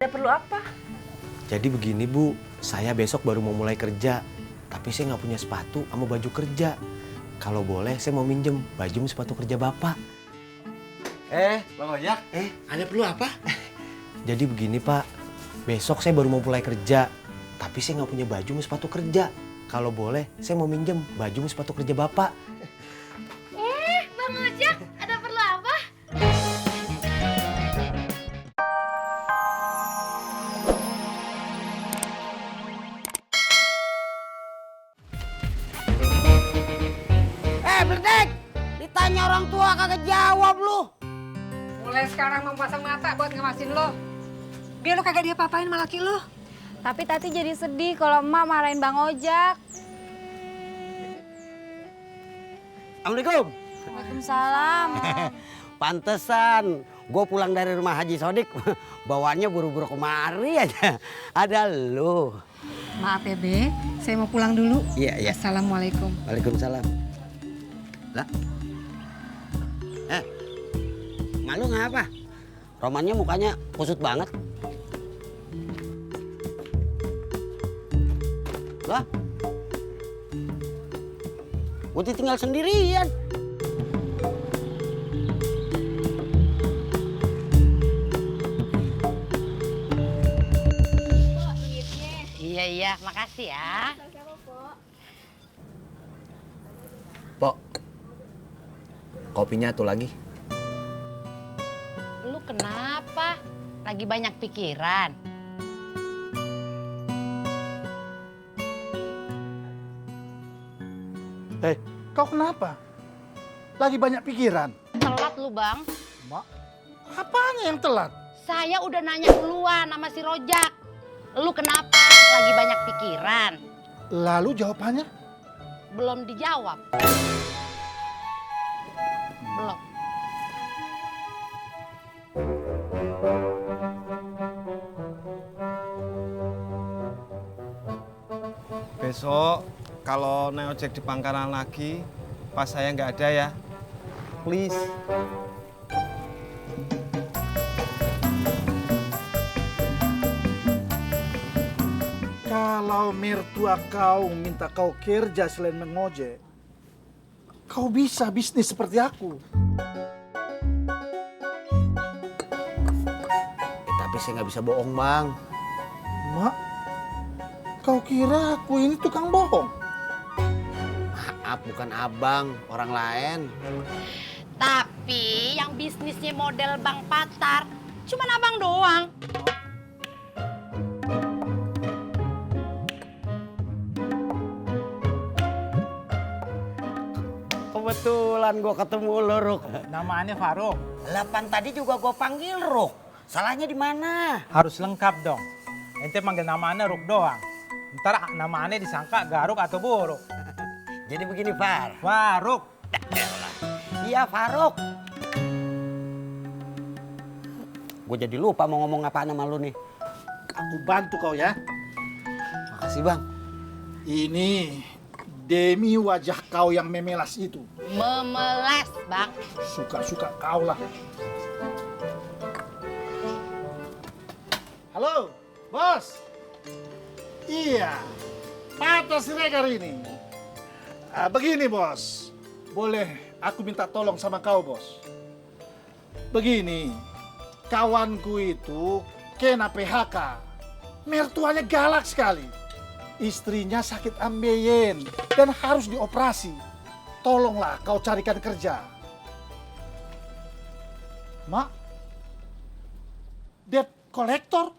Ada perlu apa? Jadi begini Bu, saya besok baru mau mulai kerja. Tapi saya nggak punya sepatu sama baju kerja. Kalau boleh saya mau minjem baju sama sepatu kerja Bapak. Bang Ojak, ada perlu apa? Jadi begini Pak, besok saya baru mau mulai kerja. Tapi saya nggak punya baju sama sepatu kerja. Kalau boleh saya mau minjem baju sama sepatu kerja Bapak. Bang Ojak, ada perlu apa? Berdek! Ditanya orang tua kagak jawab lu. Mulai sekarang memasang mata buat ngemasin lo. Biar lo kagak dia papain sama laki lo. Tapi Tati jadi sedih kalau emak marahin Bang Ojak. Assalamualaikum. Waalaikumsalam. Pantesan, gue pulang dari rumah Haji Sodik, bawaannya buru-buru kemari aja. Ada lu. Maaf ya Be, saya mau pulang dulu. Iya. Assalamualaikum. Waalaikumsalam. Lah? Malu ngapa? Romannya mukanya kusut banget. Lah? Gue tinggal sendirian. Iya, makasih ya. Pok, kopinya tuh lagi. Lu kenapa? Lagi banyak pikiran. Kau kenapa? Lagi banyak pikiran? Telat lu, Bang. Mak, apanya yang telat? Saya udah nanya duluan sama si Rojak. Lu kenapa? Lagi banyak pikiran. Lalu jawabannya? Belum dijawab. Belum. Besok kalau naik ojek di pangkalan lagi, pas saya nggak ada ya, please. Kalau mertua kau minta kau kerja selain mengojek, kau bisa bisnis seperti aku. Tapi saya nggak bisa bohong Bang. Mak, kau kira aku ini tukang bohong? Maaf bukan abang, orang lain. Tapi yang bisnisnya model Bang Patar, cuman abang doang. Kebetulan gue ketemu lo, Ruk. Namanya Faruk. Lapan tadi juga gue panggil Ruk. Salahnya di mana? Harus lengkap dong. Ente manggil namanya Ruk doang. Ntar namanya disangka Garuk atau Buruk. Jadi begini, Far. Faruk. Iya, Faruk. Gue jadi lupa mau ngomong apaan sama lu nih. Aku bantu kau ya. Makasih Bang. Ini demi wajah kau yang memelas itu. Memelas, Bang. Suka-suka kau lah. Halo, bos. Iya, patah Siregar ini. Begini bos, boleh aku minta tolong sama kau bos. Begini, kawanku itu kena PHK. Mertuanya galak sekali. Istrinya sakit ambeien dan harus dioperasi. Tolonglah kau carikan kerja. Mak? Debt kolektor?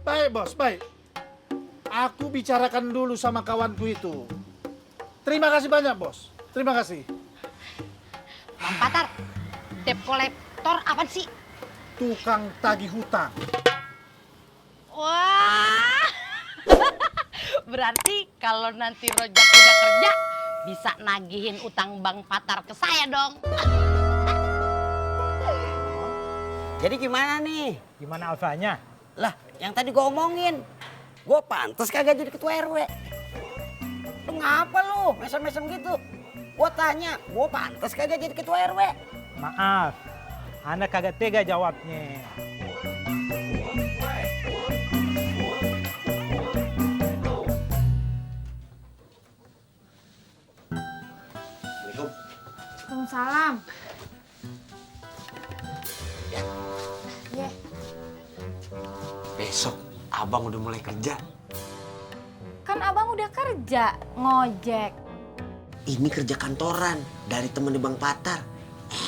Baik bos, baik. Aku bicarakan dulu sama kawanku itu. Terima kasih banyak bos. Terima kasih. Bang Patar, debt kolektor apa sih? Tukang tagih hutang. Wah, berarti kalau nanti Rojak udah kerja, bisa nagihin utang Bang Patar ke saya dong. Jadi gimana nih? Gimana alfanya? Lah, yang tadi gue omongin. Gue pantas kagak jadi ketua RW. Lu ngapa lu mesem-mesem gitu? Gue tanya, gue pantas kagak jadi ketua RW? Maaf, Anda kagak tega jawabnya. Waalaikumsalam. Ya. Besok abang udah mulai kerja. Kan abang udah kerja, ngojek. Ini kerja kantoran dari temennya Bang Patar.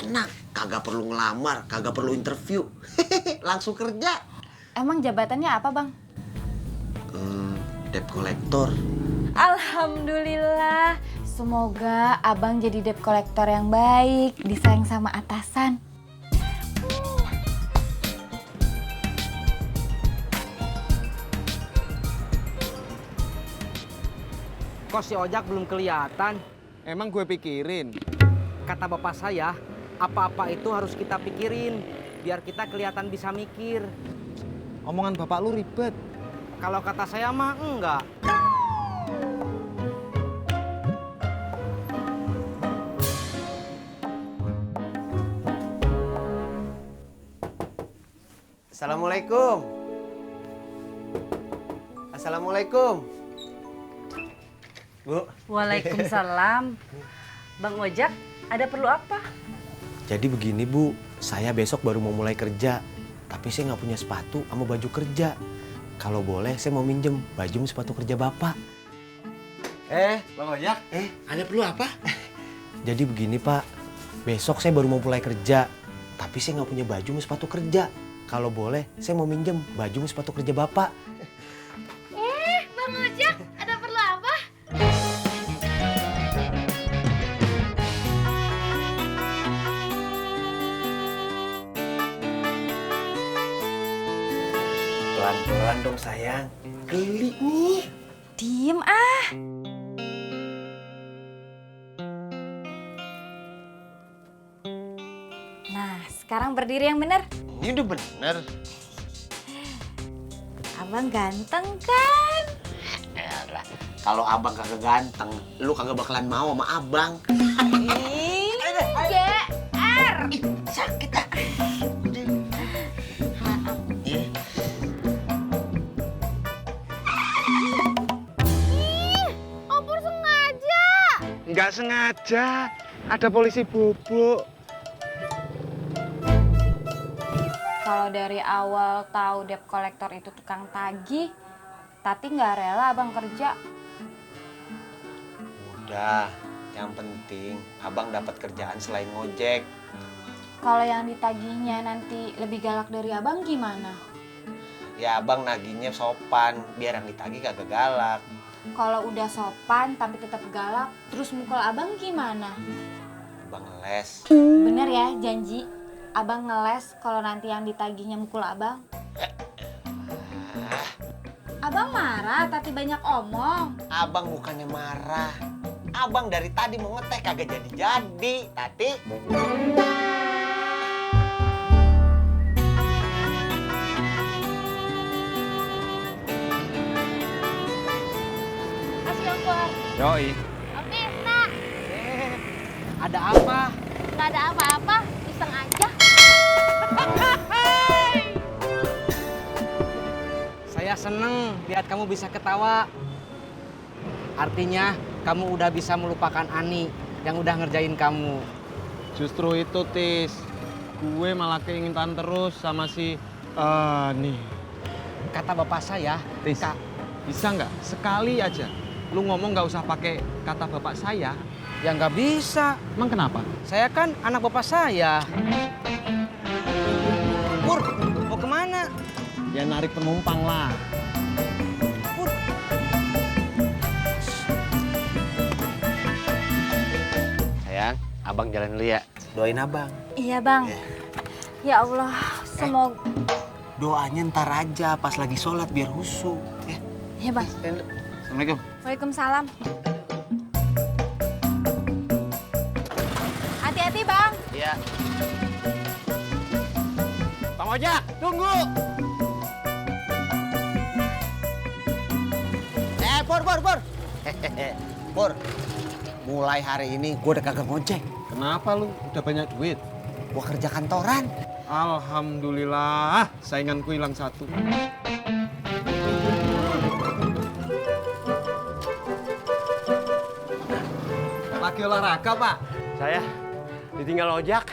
Enak, kagak perlu ngelamar, kagak perlu interview. Langsung kerja. Emang jabatannya apa, Bang? Debt collector. Alhamdulillah. Semoga abang jadi debt collector yang baik, disayang sama atasan. Kok si ojak belum kelihatan? Emang gue pikirin. Kata bapak saya, apa-apa itu harus kita pikirin. Biar kita kelihatan bisa mikir. Omongan bapak lu ribet. Kalau kata saya mah enggak. Assalamualaikum. Assalamualaikum. Bu. Waalaikumsalam. Bang Ojak, ada perlu apa? Jadi begini Bu, saya besok baru mau mulai kerja. Tapi saya nggak punya sepatu sama baju kerja. Kalau boleh saya mau minjem baju sama sepatu kerja Bapak. Bang Ojak. Ada perlu apa? Jadi begini Pak, besok saya baru mau mulai kerja. Tapi saya nggak punya baju sama sepatu kerja. Kalau boleh saya mau minjem baju sama sepatu kerja Bapak. Bang Ojak, ada perlu apa? Pelan-pelan dong sayang, geli nih. Diem ah. Nah, sekarang berdiri yang bener. Ini udah bener. Abang ganteng kan? Kalau abang kagak ganteng, lu kagak bakalan mau sama abang. GR. Sakit ah. Opur sengaja. Nggak sengaja. Ada polisi bobok. Kalau dari awal tahu debt collector itu tukang tagih, Tati nggak rela abang kerja. Udah, yang penting abang dapat kerjaan selain ngojek. Kalau yang ditagihnya nanti lebih galak dari abang gimana? Ya abang naginya sopan, biar yang ditagih kagak galak. Kalau udah sopan tapi tetap galak, terus mukul abang gimana? Abang les. Bener ya janji? Abang ngeles kalau nanti yang ditagihnya mukul abang. Abang marah, Tati banyak omong. Abang bukannya marah. Abang dari tadi mau ngeteh kagak jadi-jadi, Tati. Kasih dong, Pur. Yoi. Bisa. Ada apa? Nggak ada apa-apa, iseng aja. Saya seneng lihat kamu bisa ketawa. Artinya kamu udah bisa melupakan Ani yang udah ngerjain kamu. Justru itu, Tis. Gue malah keinginan terus sama si Ani. Kata bapak saya, Tis, bisa nggak sekali aja lu ngomong nggak usah pakai kata bapak saya? ya nggak bisa. Emang kenapa? Saya kan anak bapak saya. Pur, mau kemana? Ya narik penumpang lah. Sayang, abang jalan dulu ya. Doain abang. Iya bang. Ya Allah, semoga. Doanya ntar aja pas lagi sholat biar husu. Ya. Iya bang. Assalamualaikum. Waalaikumsalam. Hati-hati bang. Iya. Bang Ojak, tunggu. Pur. Pur, mulai hari ini gue udah kagak ngojek. Kenapa lu? Udah banyak duit? Gue kerja kantoran. Alhamdulillah, sainganku hilang satu. Lagi olahraga, Pak? Saya Ditinggal ojak.